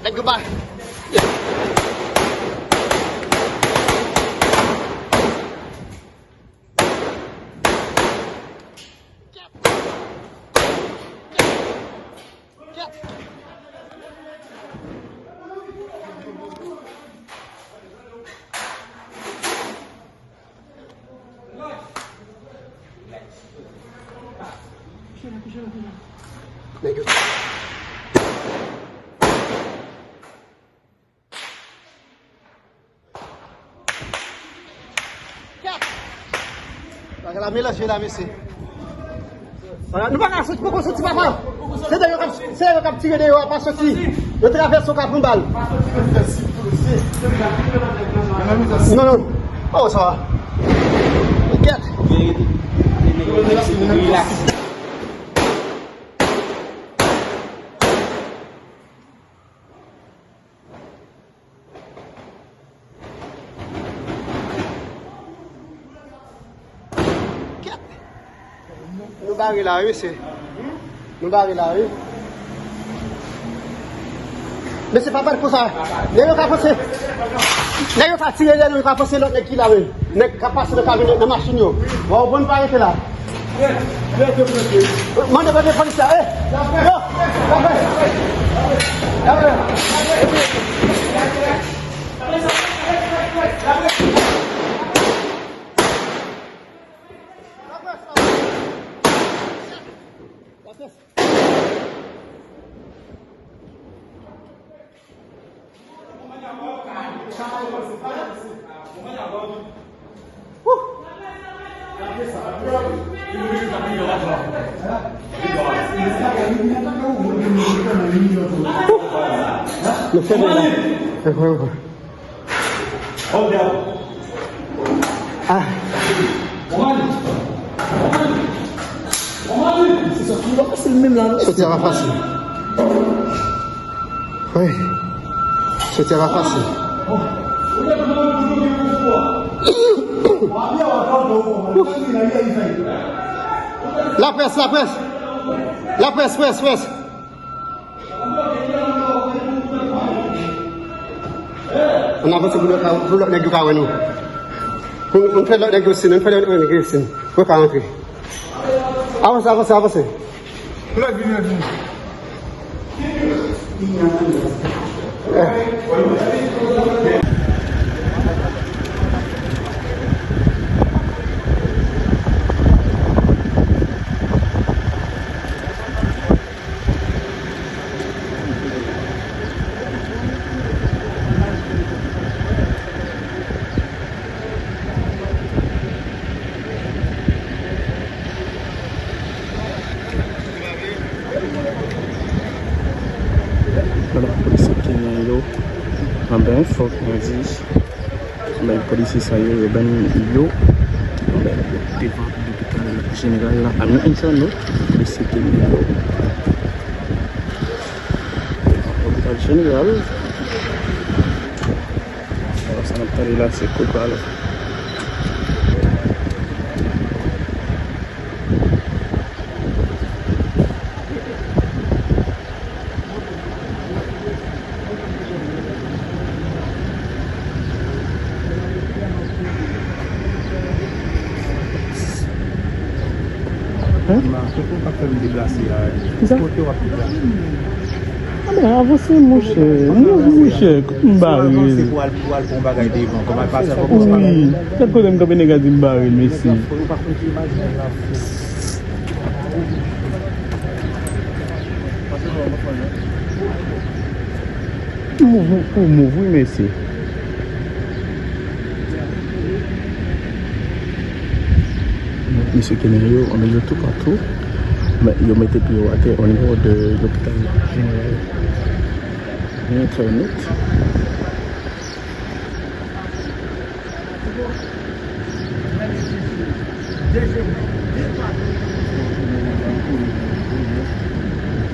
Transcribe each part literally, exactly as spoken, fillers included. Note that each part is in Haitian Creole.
Nèg yo pa. Nèg yo. Bagay la melanje la, mesye. Bagay, nou pa ka soti, poko soti, papa. Se nèg yo k ap, se nèg yo k ap tire deyò a, pa soti. Yo travèse, yo ka pran bal. Non, non. Oh, sa va. Kèt. Relax. Kèt! Nou bare la, wi, mesye. Nou bare la, wi. Mesye, pa pèt pou sa. Nèg yo ka panse. Nèg yo ka tire lè nou, yo ka panse lòt nèg ki la menm. Nèg k ap pase nan kamyonèt, nan machin yo. Bon, bon, pa rete la. Mande kote polis la, eh! Yo! Lapè! Lapè! Nou fèmen la. Ah. Soti a pa fasil. Wi. Soti a pa fasil. Laprès, laprès. Laprès, près, près. Ann avanse pou lòt, pou lòt nèg yo ka wè nou. Pou, pou n fè lòt nèg yo siy, ann fè lòt nèg yo siy. Pou yo ka rantre. Avanse, avanse, avanse. Lòt vini, lòt vini. Alò, polisye kenyan yo, anben, fòk mwen di, anben, polisye sa yo, yo, anben, yo, anben, yo devan lopital jeneral la, a Mount Antonio, polisye kenyan yo. Lopital jeneral. Sa n ap tande la, se kout bal. Hein? Kisa? Anben, avanse, monchè. Monchè, kote m bare l? Wi. Gad kote m kanpe, nèg la di m bare l, mesye. Move pou move, wi, mesye. Mesye kenyan yo, anben, yo toupatou. Men yo mete pye yo atè o nivo de lopital jeneral. Byen klè nèt.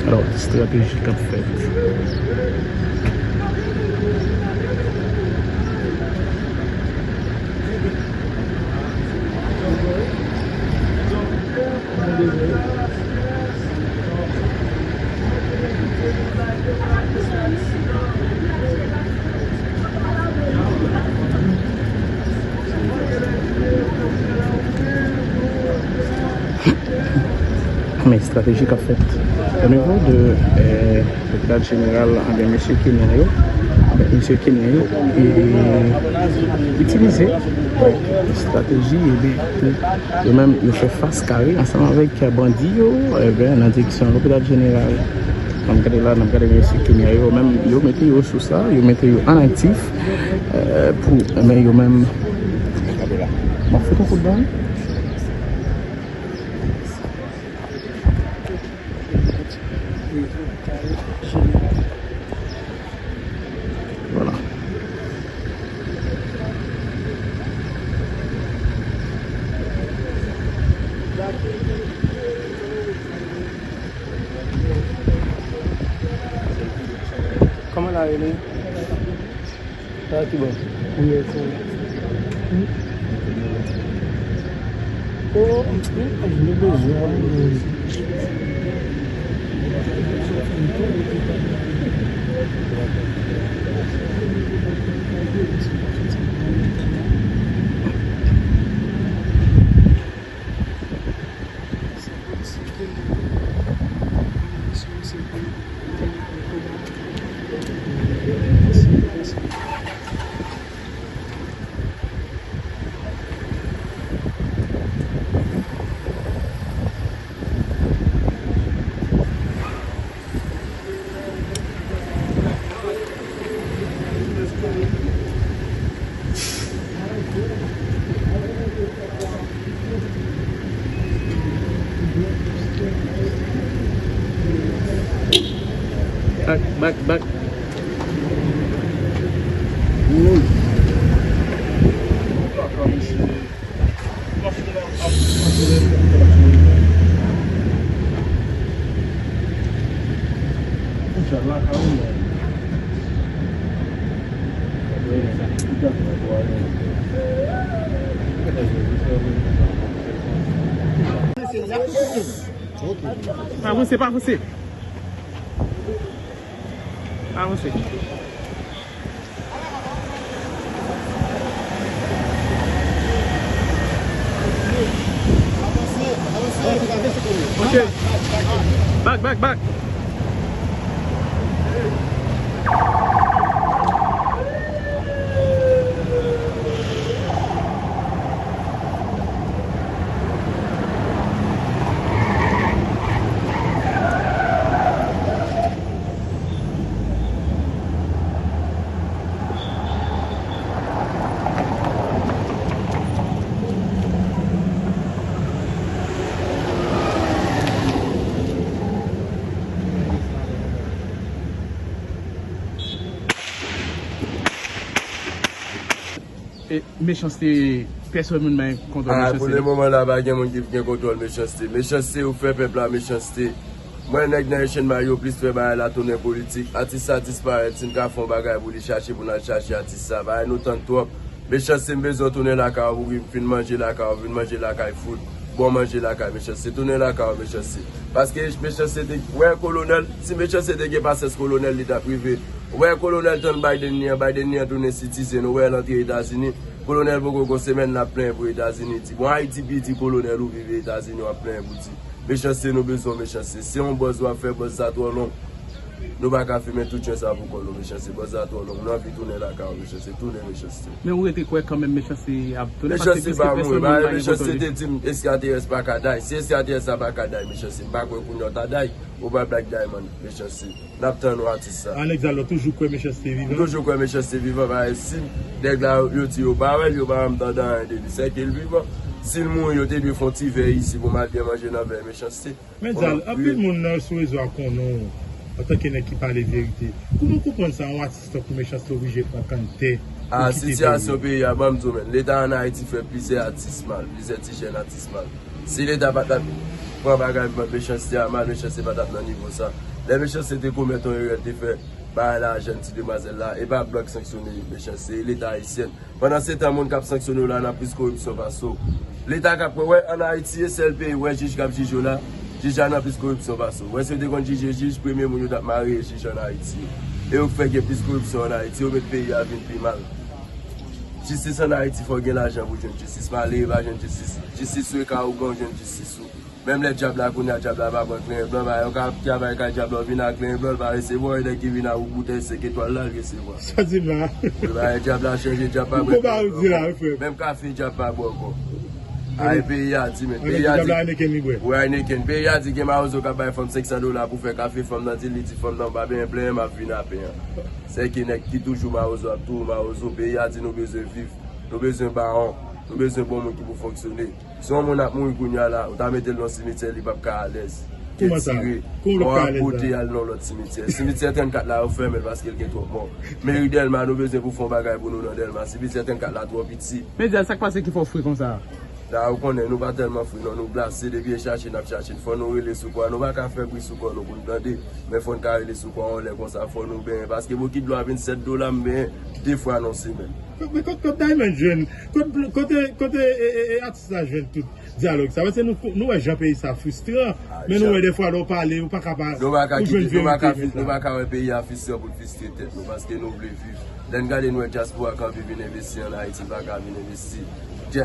Alò, estrateji k ap fèt. Men estrateji k ap fèt o nivo de, eh, lopital jeneral, anben, mesye kenyan yo, anben, mesye kenyan yo, e, itilize, eh, estrateji, ebyen, pou yo menm, yo fè fas kare ansanm avèk bandi yo, ebyen, nan direksyon lopital jeneral. N ap gade la, n ap gade mesye kenyan yo, menm, yo mete yo sou sa, yo mete yo an aktif, eh, pou, men yo menm, m ap fout yon kout bal. Vwala. Kòman la rele? Sa ki bon? Wi, sa. Oh, ok, nou bezwen. Back, back, back. Pa avanse, pa avanse. Pa avanse. Ok. Back, back, back. E, Mechanste, pèsòn moun pa gen kontwòl Mechanste, non? Ah, pou le moman la, pa gen moun ki gen kontwòl Mechanste. Mechanste, ou fè pèp la Mechanste. Mwen, nèg nan Echenn Mayo plis fè bagay la tounen politik. Atis sa disparèt, si n ka fè yon bagay pou li chache, pou n al chache atis sa. Bagay nou tann twòp. Mechanste, m bezwen w tounen lakay ou, pou m fin manje lakay ou, vin manje lakay Fout. Bon manje lakay, Mechanste. Tounen lakay ou, Mechanste. Paske Mechanste te, wè, Kolonèl, si Mechanste te gen pasyans Kolonèl, li t ap rive. Wè, Kolonèl tann Biden li an, Biden li an tounen sitizen, ou wè l antre Etazini. Kolonèl poko gon semèn l ap plenyen pou Etazini, di, bon, Ayiti piti, Kolonèl, ou viv Etazini, w ap plenyen pou di. Mechanste, nou bezwen w, Mechanste. Se yon bòz w ap fè, bòz sa twò long. Nou pa ka fimen tout chen sa pou kò nou, Mechanste. Bòz sa twò long. Nou anvi tounen lakay ou, Mechanste. Tounen, Mechanste. Men ou rete kwè kanmenm Mechanste ap tounen, paske Mechanste pa mouri. Mechanste te di m, estraterès pa ka day. Si estraterès la pa ka day, Mechanste, m pa kwè kounye a w ta day. Ou pa Black Diamond, Mechanste. N ap tann ou, atis sa. Alex, alò, toujou kwè Mechanste vivan? M toujou kwè Mechanste vivan, paske si nèg la, yo di yo pa wè l, yo pa janm tande anyen de li. Sèke l vivan. Si l mouri, yo te dwe fè yon ti vè isi pou m al byen manje nan vè Mechanste. Men, Zal, anpil moun nan, sou rezo a konnen w antanke nèg ki pale verite. Kouman w konprann sa, yon atis tankou Mechanste oblije pran kanntè pou kite peyi a? Ah, sitiyasyon peyi a, ban m di w, men, Leta ann Ayiti fè plizyè atis mal, plizyè ti jèn atis mal. Si Leta pa t ap pran bagay Mechanste a mal, Mechanste pa t ap nan nivo sa. Lè Mechanste te komèt yon erè, l te fè bagay la a jèn ti demwazèl la, e pa blan k sanksyone Mechanste, e Leta ayisyen. Pandan se tan, moun k ap sanksyone yo la nan plis koripsyon pase w. Leta k ap wè, wè, ann Ayiti, e sèl peyi, wè, jij k ap jije yo la, jij la nan plis koripsyon pase w. Wè, si yo te konn jije jij, premye moun yo t ap mare e jij ann Ayiti. E yo k fè gen plis koripsyon ann Ayiti, yo met peyi a vin pi mal. Jistis ann Ayiti, fò w gen lajan pou w jwenn jistis. Malere pa jwenn jistis. Jistis ou e ka ou gen w jwenn jistis ou. Menm lè dyab la kounye a, dyab la pa pran klenyen blan, ba yo ka travay kay dyab la, vin ak klenyen blan, l pa resevwa, e nèg ki vin ak boutèy senk etwal la, l resevwa. Sa di la. Wi, ba dyab la chanje, dyab pa pran klenyen blan. Menm kafe dyab pa bwè ankò. Ay, peyi a di, men. Peyi a di. Wi, Heineken, peyi a di gen mawozo k ap bay fanm senk san dola pou fè kafe, fanm nan di, li di fanm nan, m pa benyen plenyen, m ap vin a pen an. Sèke nèg ki toujou mawozo ap toujou mawozo, peyi a di nou bezwen viv, nou bezwen bawon, nou bezwen bon moun ki pou fonksyone. Si yon moun ap mouri kounye a la, ou ta mete l nan simityè, li p ap ka alèz. Kouman sa? Kouman l ap ka alèz la? Pote al nan lòt simityè. Simityè trannkat la, yo fèmen l paske l gen twòp mò. Meri Dèlma, nou bezwen pou fè yon bagay pou nou nan Dèlma. Simityè trannkat la twò piti. Men Dyaz, sa k pase ki fè w fre konsa? La, ou konnen, nou pa tèlman fre non, nou glase, depi e chache n ap chache, fò nou rele sou kò a. Nou pa ka fè bri sou kò nou pou n tande, men fò n ka rele sou kò a yon lè konsa, fò nou benyen, paske bokit dlo a vennsèt dola, m benyen de fwa nan semèn. Men kot, kot Diamond jwenn, kot, kote, kote e, e, e, atis la jwenn tout dyalòg sa? Paske nou, nou wè jan peyi sa fristran, men nou wè defwa lè w pale, ou pa ka pa, ou jwenn verite nan sa. Nou pa ka wè peyi a fristran pou n fristre tèt nou, paske nou vle viv. Lè n gade, n wè dyaspora kanpe vin envesti ann Ayiti, l pa ka vin envesti.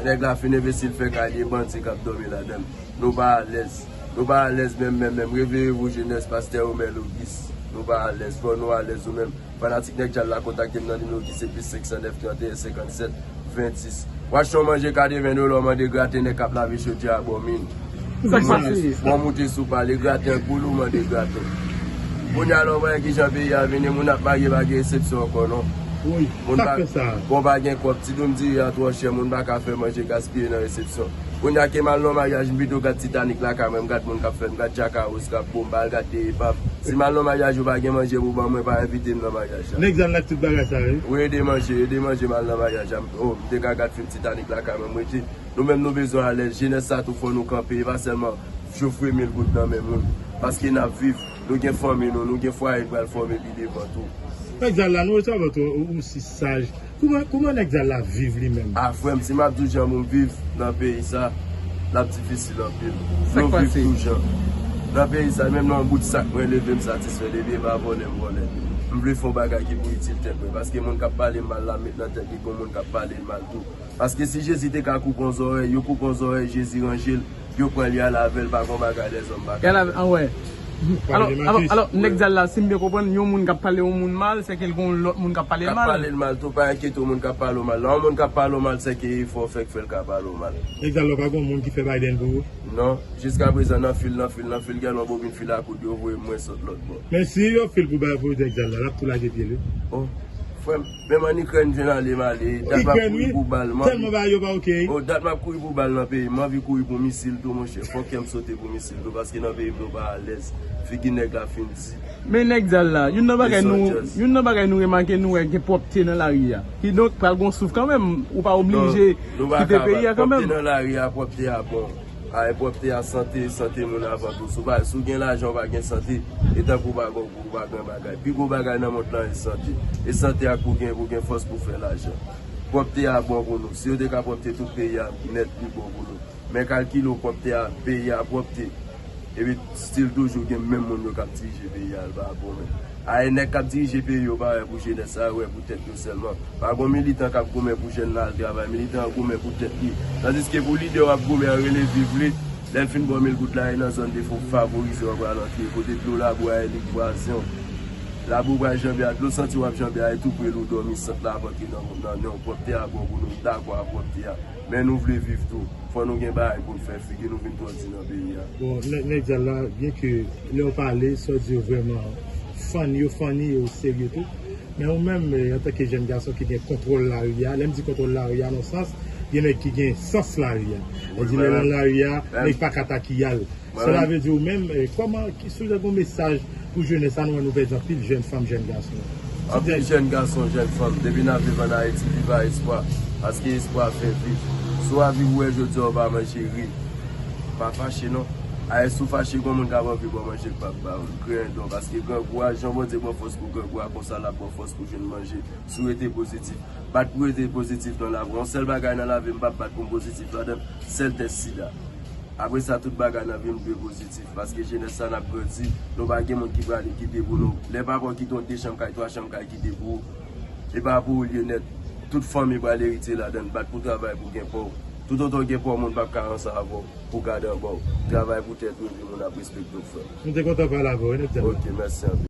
Nèg la fin envesti, l fè kay li, e bandi k ap dòmi ladan l. Nou pa alèz. Nou pa alèz menm, menm, menm. Réveillez-vous, jeunesse, pastè Romel Auguste. Nou pa alèz. Fò nou alèz nou menm. Fanatik Nèg Dyal la kontakte m nan nimewo ki se plis senk san nèf, trannteyen, senkannsèt, ven, dis. W achte yon manje katreven dola, w mande graten nèg k ap lave chodyè a bò min. Sa k pase? Bon, moute sou pale, graten ak boul, ou mande graten. Kounye a la, w wè kijan peyi a vini, moun ap marye, pa gen resepsyon ankò non. Wi, sa k fè sa? Bon, pa gen kòb, ti doum diri a twò chè, moun pa ka fè manje gaspiye nan resepsyon. Kounye a ke m al nan maryaj, m pito gad Titanic lakay mwen, m gad moun k ap fè, m gad Jack Harris k ap bo, m pa al gad The Epave. Si m al nan maryaj, yo pa gen manje pou ban mwen, pa envite m nan maryaj la. Nèg Dyal la tout bagay sa, wi. Wi, ede manje, ede manje, m al nan maryaj la. Oh, m te ka gad fim Titanic lakay mwen, m rete. Nou menm nou bezwen alèz, jenès sa tou fò nou kanpe, e pa sèlman jofre mil goud nan men moun. Paske n ap viv, nou gen fanmi nou, nou gen fwaye n pral fòme pi devan tou. Nèg Dyal la, nou resevwa yon, yon sis saj. Kouman, kouman Nèg Dyal la viv li menm? A frè m, si m ap di w jan moun viv nan peyi sa, l ap difisil anpil. Dlo viv tou jan. Nan peyi sa, menm nan yon bout sak, mwen leve m satisfè, depi e pa vòlè m vòlè. M vle fè yon bagay ki pou itil tèt mwen, paske moun k ap pale m mal la, met nan tèt li gon moun k ap pale l mal tou. Paske si Jezi te ka koupe yon zòrèy, yo koupe yon zòrèy, Jezi ranje l, yo pran li ale avè l, pa gon bagay lèzòm pa ka fè. Anwè. Alò, alò, alò, Nèg Dyal la, si m byen konprann, yon moun k ap pale yon moun mal, se ke l gon lòt moun k ap pale l mal. K ap pale l mal tou, pa enkyete w, moun k ap pale w mal. Lè yon moun k ap pale w mal, se ke efò w fè k fè l ka pale w mal. Nèg Dyal la, pa gon moun ki fè Biden pou ou? Non, jiskaprezan nan fil, nan fil, nan fil, gen yon bobin fil a koud, yo voye mwen sot lòt bò. Men si yo fil pou bay pou Nèg Dyal la, l ap tou lage pye l wi. Oh, frè m, menm ann Ikrèn m jwenn ale m ale, dat m ap kouri pou bal, m anvi. Tèlman bagay yo pa oke. Oh, dat m ap kouri pou bal nan peyi, m anvi kouri pou misil tou, monchè. Fò kè m sote pou misil tou, paske nan peyi m nou pa alèz. Figi nèg la fin di. Men Nèg Dyal la, youn nan bagay nou, youn nan bagay nou remake, nou wè gen pwòpte nan lari a. Kidonk, pral gon souf kanmenm, ou pa oblije kite peyi a kanmenm. Non, nou pa ka, pwòpte nan lari a, pwòpte a bon. Ay, pwòpte a sante, sante moun avan tou. Si w pa, si w gen lajan, w pa gen sante, e tankou w pa gon, w pa gen bagay. Pi gwo bagay nan mond lan e sante. E sante a k pou gen, pou gen fòs pou fè lajan. Pwòpte a bon pou nou. Si yo te ka pwòpte tout peyi a nèt, li bon pou nou. Men kalkile w pwòpte a, peyi a pwòpte. Epi still toujou gen menm moun yo k ap dirije peyi a, l pa bon menm. Ay, nèg k ap dirije peyi yo pa wè pou jenès sa, yo wè pou tèt yo sèlman. Pa gon militan k ap goumen pou jèn nan al travay, militan an goumen pou tèt li. Tandiske pou lidè w ap goumen an rele viv li, lè l fin ba w mil goud la, e nan zòn defavorize w pral antre, kote dlo labou a e lik vwazen w. Labou w pral janbe a, dlo santi w ap janbe a, e tou pre l ou dòmi sant la ap antre nan, nan nen w. Pwòpte a bon pou nou, m dakò ak pwòpte a. Men nou vle viv tou. Fò nou gen bagay pou n fè, figi nou vin twò di nan peyi a. Bon, nèg, nèg Dyal la, byenke lè w pale, sa w di yo vrèman funny, yo funny, yo serye tou. Men ou menm, eh, antanke jèn gason ki gen kontwòl lari a, lè m di kontwòl lari a, nan sans, gen nèg ki gen sans lari a. Lè di lè nan lari a, nèg pa ka takiyal. Sela vle di ou menm, eh, kòman, ki, si w ta gen yon mesaj pou jenès sa, nou wè nou pèdi anpil jèn fanm, jèn gason. Anpil jèn gason, jèn fanm. Depi n ap viv ann Ayiti, viv a espwa. Paske espwa fè viv. Si w ap viv, ou wè jodi a, ou pa manje ri. Pa fache, non. Ayè, si w fache, gon moun k ap anvi ba w manje k p ap ba w. Kreye yon don. Paske grangou a, jan Bondye ban fòs pou grangou a, konsa l ap ban fòs pou jwenn manje. Si w rete pozitif. Bat pou rete pozitif nan lavi. Yon sèl bagay nan lavi m p ap bat pou m pozitif ladan l, sèl tès sida. Apre sa, tout bagay nan vi m dwe pozitif. Paske jenès sa n ap grandi, nou pa gen moun ki prale kite pou nou. Lè papa w kite yon de chanm kay, twa chanm kay kite pou ou, e pa pou ou l ye nèt. Tout fanmi pral eritye ladan l, bat pou travay pou gen pa w. Toutotan w gen pa w, moun p ap ka ranse avè w pou gade anba w. Travay pou tèt ou epi moun ap respekte w, frè. M te kontan pale avè w, wi, nèg tèt. Ok, mèsi anpil.